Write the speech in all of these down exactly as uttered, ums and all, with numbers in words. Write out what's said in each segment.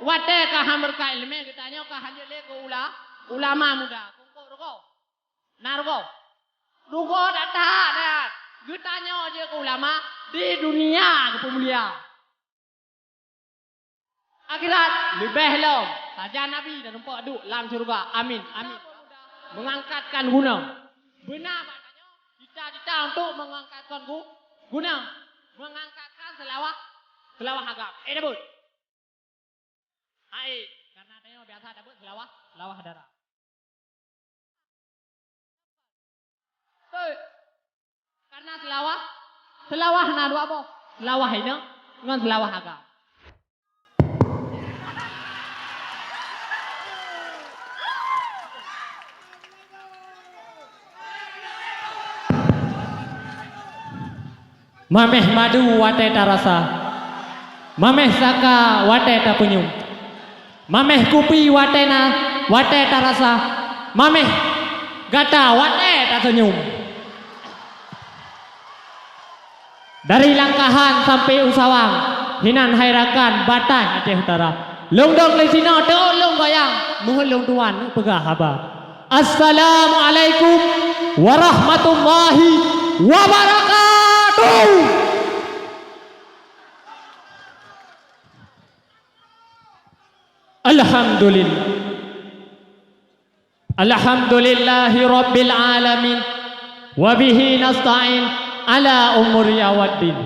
Watée ka han beureukat iéleumé, geutanyoe ka han jeuet lé keu ula-, ulama muda. Kungkot rugoe. Na rugoe. Rugoe that-that, that. Geutanyoe jeuet keu ulama di dunia geupeumulia. Akhirat leubeh lom. Sajan Nabi dan umpok duek lam syeuruga. Amin. Amin. Mengangkatkan gunong. Beuna bak tanyoe cita-cita untuk mengangkatkan gu-, gunong. Mengangkatkan seulawah, seulawah agam. Eh, dabut. Hai, karena tanyoe biasa dabut seulawah, seulawah dara. Beutôi. Karena seulawah, seulawah na dua boh. Seulawah inong ngon seulawah agam. Maméh madu watée tarasa, maméh saka watée tapeunyum, maméh kupi watée na, watée tarasa, maméh gata watée taseunyum. Dari Langkahan sampai Usawang, hinan hai rakan batai Aceh Utara. Lôn dong di sinoe teuôt lôn goyang, meuheuet lôn tuan peugah haba. Assalamualaikum warahmatullahi wabarakatuh. Alhamdulillah. Alhamdulillahi rabbil alamin. Wa bihi nasta'in ala umuri yaumiddin.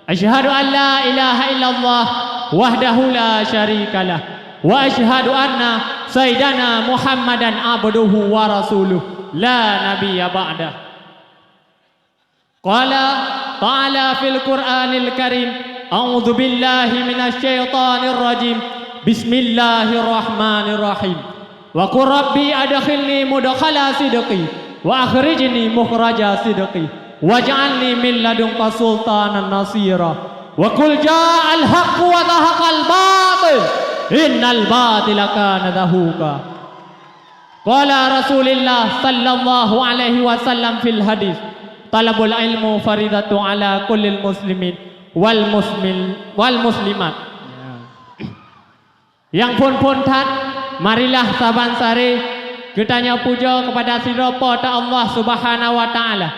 Asyhadu an la ilaha illallah wahdahu la syarikalah. Wa asyhadu anna sayyidana Muhammadan abduhu wa rasuluh la nabiyya ba'dah. Qala ta'ala fil Qur'anil Karim, a'udzu billahi minasy syaithanir rajim. Bismillahirrahmanirrahim. Wa qur rabbi adkhilni mudkhala sidqi wa akhrijni mukhraja sidqi waj'alni min ladunka sultanan nasira. Wa qul ja'al haqqu wa zahaqal batil, innal batila kana zahuqa. Qala Rasulullah sallallahu alaihi wasallam fil hadis, "Talabul ilmu faridatu ala kullil muslimin wal musmil-, wal muslimat." Ya. Nyang phon-phon that, marilah saban sare geutanyoe pujoe keupada sidroe Po teu Allah Subhanahu wa Ta'ala,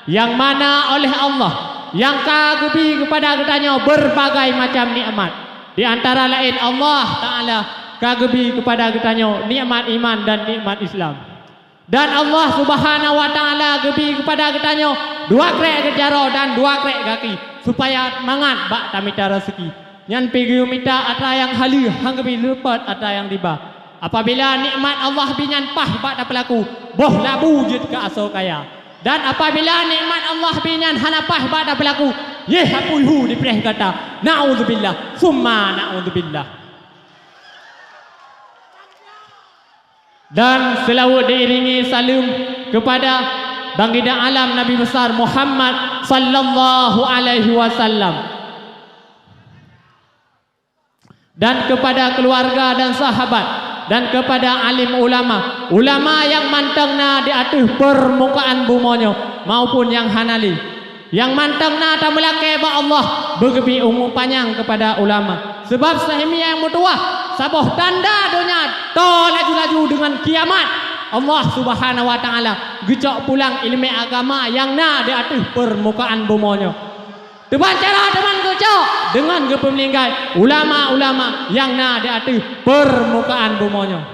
nyang mana oleh Allah nyang ka geubi keupada geutanyoe beureubagai macam nikmat. Di antara laén Allah Ta'ala ka geubi keupada geutanyoe nikmat iman dan nikmat Islam. Dan Allah Subhanahu wa Ta'ala geubi keupada geutanyoe dua krék geujaroe dan dua krék gaki, supaya mangat bak tamita raseuki. Nyan pih geuyue mita atra nyang haleue, han geubi seupôt atra nyang diba. Apabila nikmat Allah bi nyan paih bak tapeulaku, boh labu jeuet keu asoe kaya. Dan apabila nikmat Allah bi nyan hana paih bak tapeulaku, yeh apui hu dipreh gata. Naudzubillah, summa naudzubillah. Dan seulaweuet diiringi saleuem keupada Baginda Alam Nabi Besar Muhammad sallallahu alaihi wasallam. Dan keupada keuluwarga dan sahabat, dan keupada alim ulama, ulama nyang mantong na di ateueh peurmukaan bumoe nyoe maupun nyang hana lé. Nyang mantong na tameulakée bak Allah beugeubi umu panyang keupada ulama. Sabab seuhimi nyang meutuwah, saboh tanda donya toe laju-laju deungon kiamat. Allah Subhanahu wa Ta'ala geucok pulang iéleumé agama nyang na di ateueh peurmukaan bumoe nyoe. Teuban cara teuma geucok deungon geupeumeulinggai ulama-ulama nyang na di ateueh peurmukaan bumoe nyoe.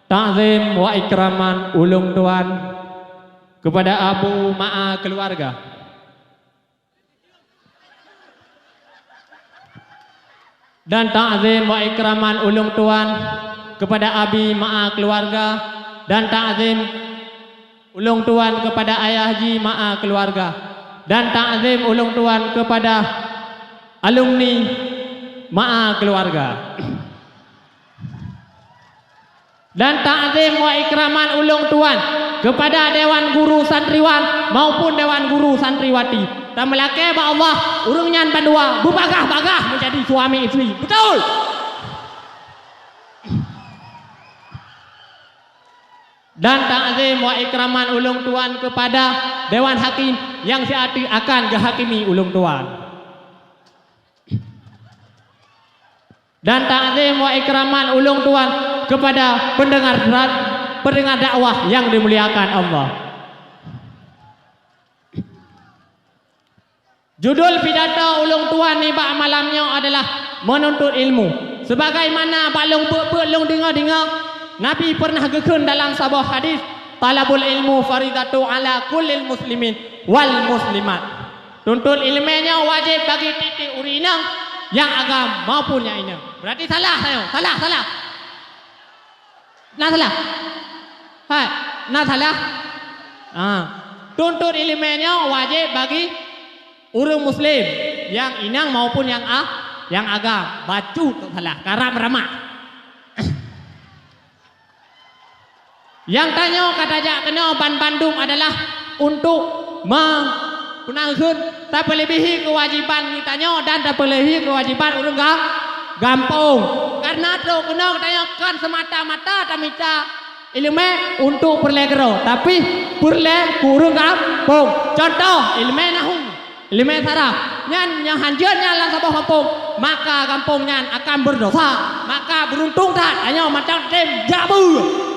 Takzim wa ikraman ulôn tuan keupada Abu Ma'a keuluwarga. Dan takzim wa ikraman ulôn tuan keupada Abi Ma'a keuluwarga, dan takzim ulôn tuan keupada Ayah Ji Ma'a keuluwarga, dan takzim ulôn tuan keupada alumni Ma'a keuluwarga. Dan takzim wa ikraman ulôn tuan keupada dewan guru santriwan maupun dewan guru santriwati. Tameulakée bak Allah, ureuëng nyan bandua beubagah-bagah meujadi suami istri. Beutôi! Dan takzim wa ikraman ulôn tuan keupada dewan hakim nyang siat akan geuhakimi ulôn tuan. Dan takzim wa ikraman ulôn tuan kepada pendengar, pendengar dakwah yang dimuliakan Allah. Judul pidato ulôn tuan nibak malam nyoe adalah menuntut ilmu. Sebagaimana bak lôn beuet-beuet lôn deungoe-deungoe, Nabi pernah geukheun dalam saboh hadis, "Talabul ilmu faridatu ala kullil muslimin wal muslimat." Tuntut ileumèe nyoe wajéb bagi tieb-tieb ureueng inong nyang agam maupun nyang inong. Berarti salah tanyoe, salah, salah. Na salah? Hai, na salah? Ha. Tuntut ileumèe nyoe wajéb bagi ureueng muslim, nyang inong maupun nyang a-, nyang agam. Bacut tok salah, karab ramah. Nyang tanyoe ka tajak keunoe banmandum adalah untuk me-, peunangkeuen, tapeuleubihi keuwajéban geutanyoe dan tapeuleubihi keuwajéban ureueng ga-, gampông. Kareuna trok keunoe geutanyoe kon seumata-mata tamita ileumèe untuk peureulèe keudroe, tapi peureulèe keu ureueng gampông. Cuntoh, ileumèe nahu. Ileumèe saraf nyan nyang hanjeuet nyan lam saboh gampông, maka gampông nyan akan beurdosa. Maka beuruntung that tanyoe mantong tem jak beuet.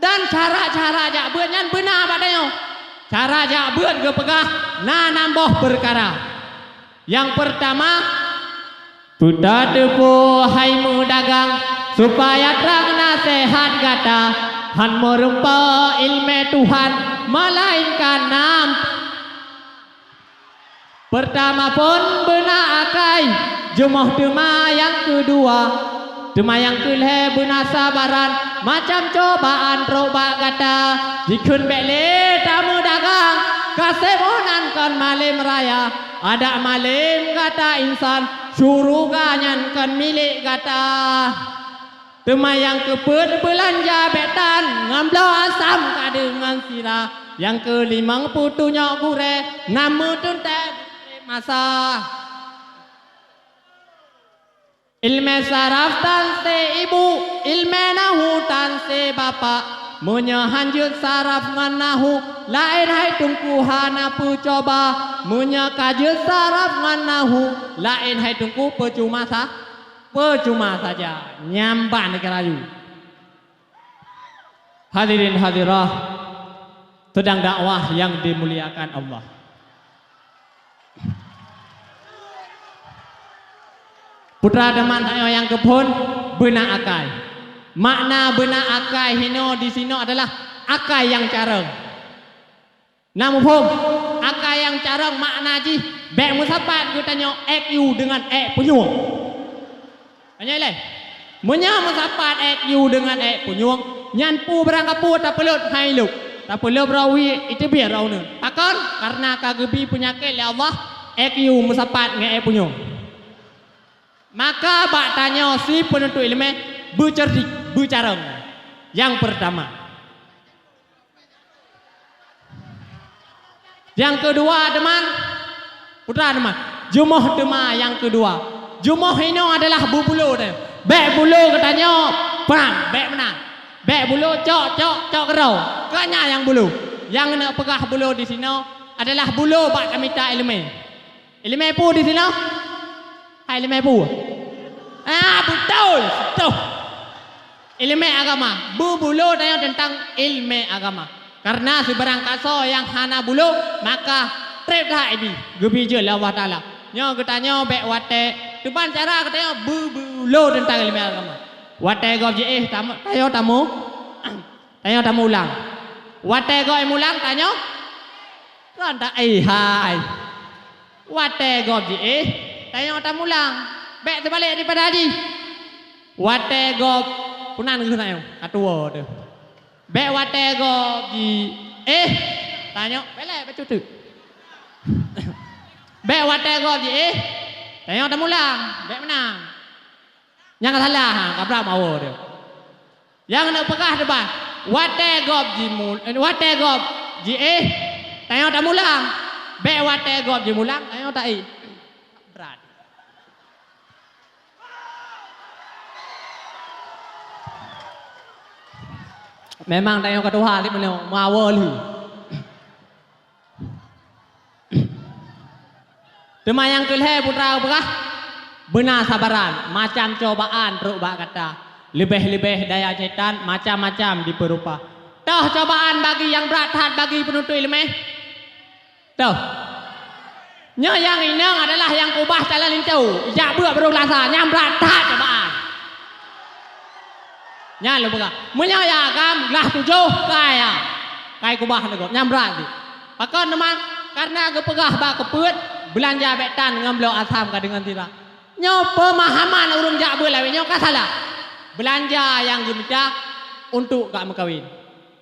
Dan cara-cara jak beuet nyan beuna bak tanyoe. Cara jak beuet geupeugah na nam boh peukara. Nyang peurtama, Peutateupeue hai meudagang, supaya trang naseuhat gata, han meurumpok ileumèe Tuhan, meulainkan nam. Peurtama phon beuna akai, jeumoh teuma nyang keudua. Teuma nyang keulhèe beuna sabaran, macam cobaan trok bak gata. Jikheun bèk lé tameudagang, ka seumoh nan kon malém raya. Adak malém gata insan, syeuruga nyan kon milék gata. Teuma nyang keupeuet beulanja bèk tan, ngon bloe asam ka deungon sira. Nyang keulimong peutunyok gurèe, ngon meuteuntèe masa. Ileumèe saraf tan sé ibu, ileumèe nahu tan sé bapak. Meunyoe hanjeuet saraf ngon nahu, laén hai teungku hana peucoba. Meunyoe ka jeuet saraf ngon nahu, laén hai teungku peucuma sa-, peucuma saja. Nyan ban dikeurayu. Hadirin hadirah, seudang dakwah nyang dimuliakan Allah. Putra teuma tanyoe nyang keuphon beuna akai. Makna beuna akai hinoe disinoe adalah akai nyang carông. Na muphom, akai nyang carông makna jih bèk meusapat geutanyoe ék yue deungon ék punyueng. Tanyoe ilèe, meunyoe meusapat ék yue deungon ék punyueng, nyan peue barang kapeue tapeuleuet hai lôb, tapeuleuet rawi iteubiet droeneuh. Pakon? Kareuna ka geubi peunyakét lé Allah, ék yue meusapat ngon ék punyueng. Maka bak tanyoe si peunutut ileumèe beuceurdik, beucarông. Nyang peurtama. Nyang keudua teuma, putra teuma, jeumoh teuma nyang keudua. Jeumoh inoe adalah beubulo teuh. Bèk bulo geutanyoe prang, bèk meunan. Bèk bulo cok, cok, cok keudroe. Kon nyan nyang bulo. Nyang neupeugah bulo disinoe adalah bulo bak tamita ileumèe. Ileumèe peue disinoe? Hai ileumèe peue? Ah, beutôi, toh. Ileumèe agama. Beubulo tanyoe teuntang ileumèe agama. Kareuna sibarang kasoe nyang hana bulo, maka trép that ibi, geubi jeuet lé Allah Taala. Nyoe geutanyoe bèk watèe, teuban cara geutanyoe beubulo teuntang ileumèe agama. Watèe gob jiéh, tam-, tanyoe tamu-, tanyoe tamulang. Watèe gob mulang, tanyoe Kon ta-, eh, hai. Watèe gob jiéh, tanyoe tamulang. Bèk teubalek daripada jih. Watèe gob, peunan geuh tanyoe, ka tuwoe teuh. Bèk watèe gob jiéh, tanyoe, bèk lé bacut teuk. Bèk watèe gob jiéh, tanyoe tamulang. Bèk meunan. Nyang salah, ha, ka brat meuawoe teuh. Nyang neupeugah teuh bah, watèe gob jimu-, watèe gob jiéh, tanyoe tamulang. Bèk watèe gob jimulang, tanyoe taéh. Brat. Memang tanyoe ka tuha lé meunyoe meuawoe lé. Teuma nyang keu lhèe putra peugah, beuna sabaran, macam cobaan trok bak gata. Leubeh-leubeh daya setan macam-macam jipeurupa. Toh cobaan bagi nyang brat that bagi peunutut ileumèe? Toh. Nyoe nyang inong adalah nyang kubah calon linto. Jak beuet barô lasa, nyang brat that cobaan. Nyan lôn peugah. Meunyoe ya agam, glah tujoh kaya. Kai kubah lé gob, nyang brat jih. Pakon teuma? Kareuna geupeugah bak keupeuet, beulanja bèk tan ngon bloe asam ka deungon sira. Nyoe peumahaman ureueng jak beuet lawét nyoe ka salah. Beulanja nyang geumita untuk gak meukawen.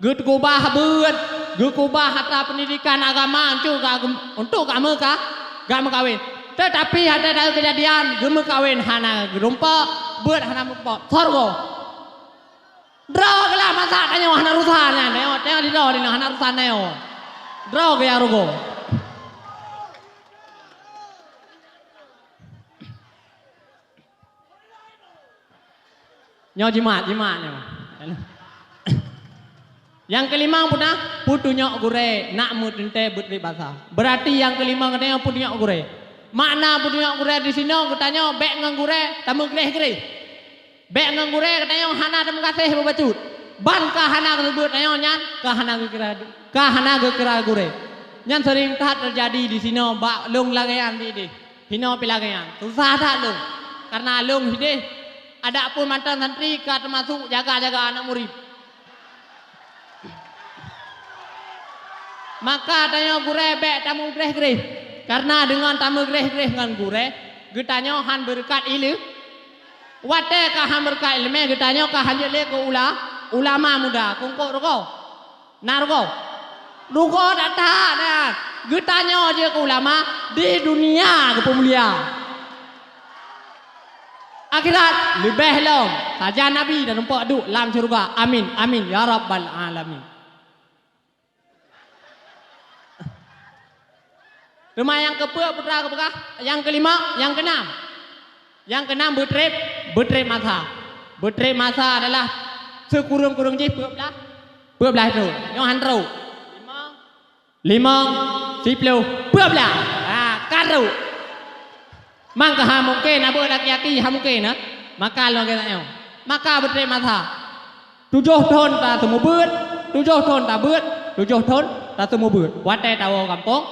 Geukubah beuet, geukubah atra peundidikan agama untuk gak, untuk gak meuka-, gak meukawen. Teutapi atra-atra keujadian geumeukawen hana geurumpok, beuet hana meurumpok. Soe rugoe? Droe geulah masak tanyoe hana urusan nyan. Tanyoe, tanyoe di droe dinoe hana urusan tanyoe. Droe geuh nyang rugoe. Nyoe jimat, jimat nyoe. Nyang keulimong peue na, peutunyok gurèe nak meuteuntèe beutrép basa. Beurati nyang keulimong geutanyoe peutunyok gurèe. Makna peutunyok gurèe disinoe geutanyoe bèk ngon gurèe tameugreh-greh. Bèk ngon gurèe geutanyoe hana tameugaséh beubacut. Ban ka hana geubeuet tanyoe nyan ka hana geukira, ka hana geukira gurèe. Nyan seuring that teujadi disinoe bak lôn lagèe nyan di idéh. Hinoe pih lagèe nyan, susah that lôn. Kareuna lôn hidéh, adak phôn mantong santri ka teumasuk jaga-jaga aneuk murit. Maka tanyoe gurèe bèk tameugreh-greh. Kareuna deungon tameugreh-greh ngon gurèe, geutanyoe han beureukat ileu-, watèe ka han beureukat ileumèe, geutanyoe ka han jeuet lé keu ula-, ulama muda, kungkot rugoe. Na rugoe? Rugoe that-that nyan. Geutanyoe jeuet keu ulama di dunia geupeumulia. Akhirat leubeh lom. Sajan Nabi dan umpok duek lam syeuruga. Amin, amin, ya rabbal alamin. Teuma nyang keupeuet putra geupeugah, nyang keulima, nyang keunam. Nyang keunam beutrép, beutrép masa. Beutrép masa adalah sikureueng-kureueng jih peuet blah, peuet blah thôn. Nyoe han trok. Limong, limong, siploh, peuet blah. Ha, ka trok. Mangka han mungken, abeuet aki-aki han mungken, ha? Maka lôn keuneuk nyoe. Maka beutrép masa. Tujoh thôn taseumeubeuet, tujoh thôn tabeuet, tujoh thôn taseumeubeuet. Watèe tawoe gampông,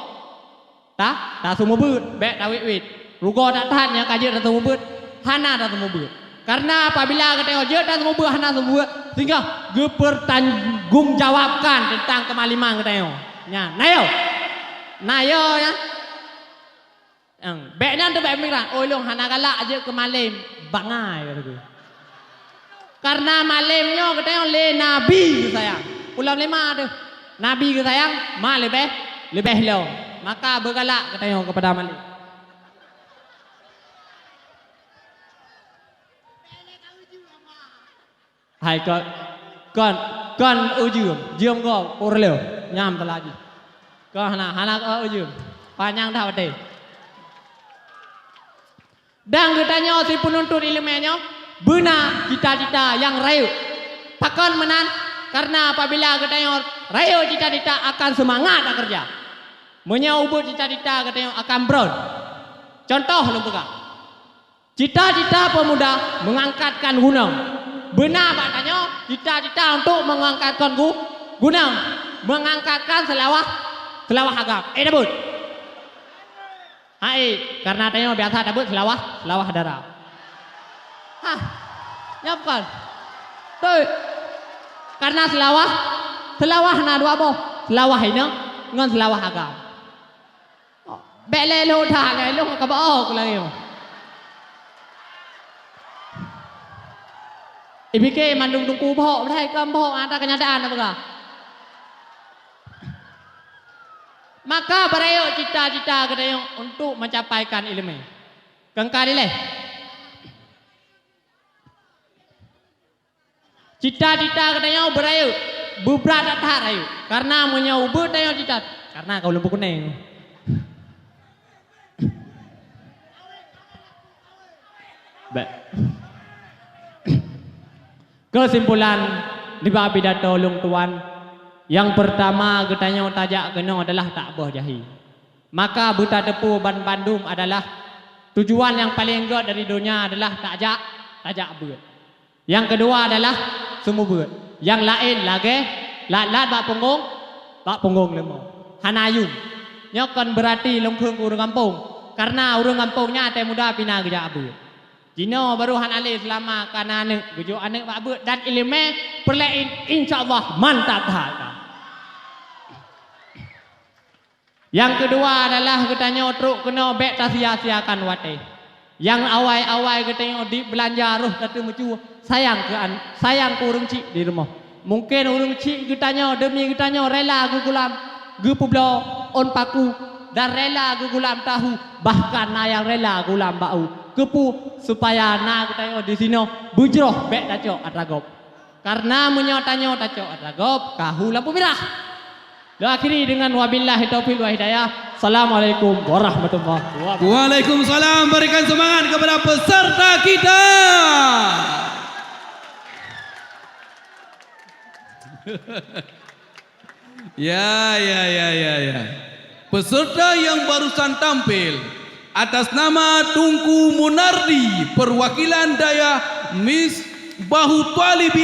ta-, taseumeubeuet, bèk tawét-wét. Rugoe that-that nyang ka jeuet taseumeubeuet, hana taseumeubeuet. Kareuna apabila geutanyoe jeuet taseumeubeuet, hana seumeubeuet, sehingga geupeurtanggong jawabkan teuntang keumaliman geutanyoe. Nyan, na yo? Na yo, nyan? Eng, bèk nyan teuh bèk peumikiran, "Oh, lôn hana galak jeuet keu malém, bangai," kata geuh. Kareuna malém nyoe geutanyoe lé Nabi geusayang. Ulôn lé ma teuh. Nabi geusayang, ma leubeh, leubeh lom. Maka beugalak geutanyoe keupada malém. Hai kon, kon, kon ujeuem, jeuem gob ureueng lheueh nyam teulaju. Kon hana, hana kon ujeuem. Panyang that watèe. Dan geutanyoe si peununtot ileumèe nyoe beuna cita-cita nyang rayeuk. Pakon meunan? Kareuna apabila geutanyoe rayeuk cita-cita akan seumangat takeureuja. Meunyoe ubeuet cita-cita geutanyoe akan bron. Cuntoh lôn peugah. Cita-cita peumuda mengangkatkan gunong. Beuna bak tanyoe cita-cita untuk mengangkatkan gu-, gunong, mengangkatkan seulawah, seulawah agam. Eh, tabeuet? Hai, kareuna tanyoe biasa tabeuet seulawah, seulawah dara. Hah, nyoe kon. Beutôi. Kareuna seulawah, seulawah na dua boh, seulawah inong ngon seulawah agam. Bèk lé lôn that, lé lôn ka beuo ku lagèe nyoe. Ipike mandum teungku boh, padahai kon boh, ata keunyataan na peugah. Maka beurayeuk cita-cita geutanyoe untuk mencapaikan ileumèe. Keungka dilèe. Cita-cita geutanyoe beurayeuk, beubrat that-that rayeuk. Kareuna meunyoe ubeuet tanyoe cita, kareuna ka ulôn peukunèng. Bèk. Keusimpulan, Nibak pidato lôn tuan, nyang peurtama geutanyoe tajak keunoe adalah tak boh jahé. Maka beutateupeue banmandum adalah tujuan nyang paleng gèt dari donya adalah tajak, tajak beuet. Nyang keudua adalah seumeubeuet. Nyang laén lagèe lat-lat bak punggong, bak punggong leumô. Hana yum. Nyoe kon beurati lôn kheun keu ureueng gampông, kareuna ureueng gampông nyan watèe muda pih na geujak beuet. Jinoe barô hana lé seulama ka na aneuk, geujok aneuk bak beuet dan ileumèe peureulèe, in-, insya Allah mantap that. Nyang keudua adalah geutanyoe trok keunoe bèk tasia-siakan watèe. Nyang awai-awai geutanyoe di beulanja roh tateumeucue sayang keu an-, sayang keu ureueng chik di rumoh. Mungken ureueng chik geutanyoe deumi geutanyoe rela geugulam, geupeubloe ôn paku, dan rela geugulam tahu, bahkan na nyang rela gulam bak u. Keupeue? Supaya na geutanyoe disinoe beujroh bèk tacok atra gob. Kareuna meunyoe tanyoe tacok atra gob, ka hu lampu mirah. Lôn akhiri dengan wabillahi taufiq wal hidayah. Assalamualaikum warahmatullahi wabarakatuh. Waalaikumsalam. Berikan semangat kepada peserta kita. Ya, ya, ya, ya, ya. Peserta yang barusan tampil atas nama Teungku Munardi, perwakilan dayah Misbahut Thalibi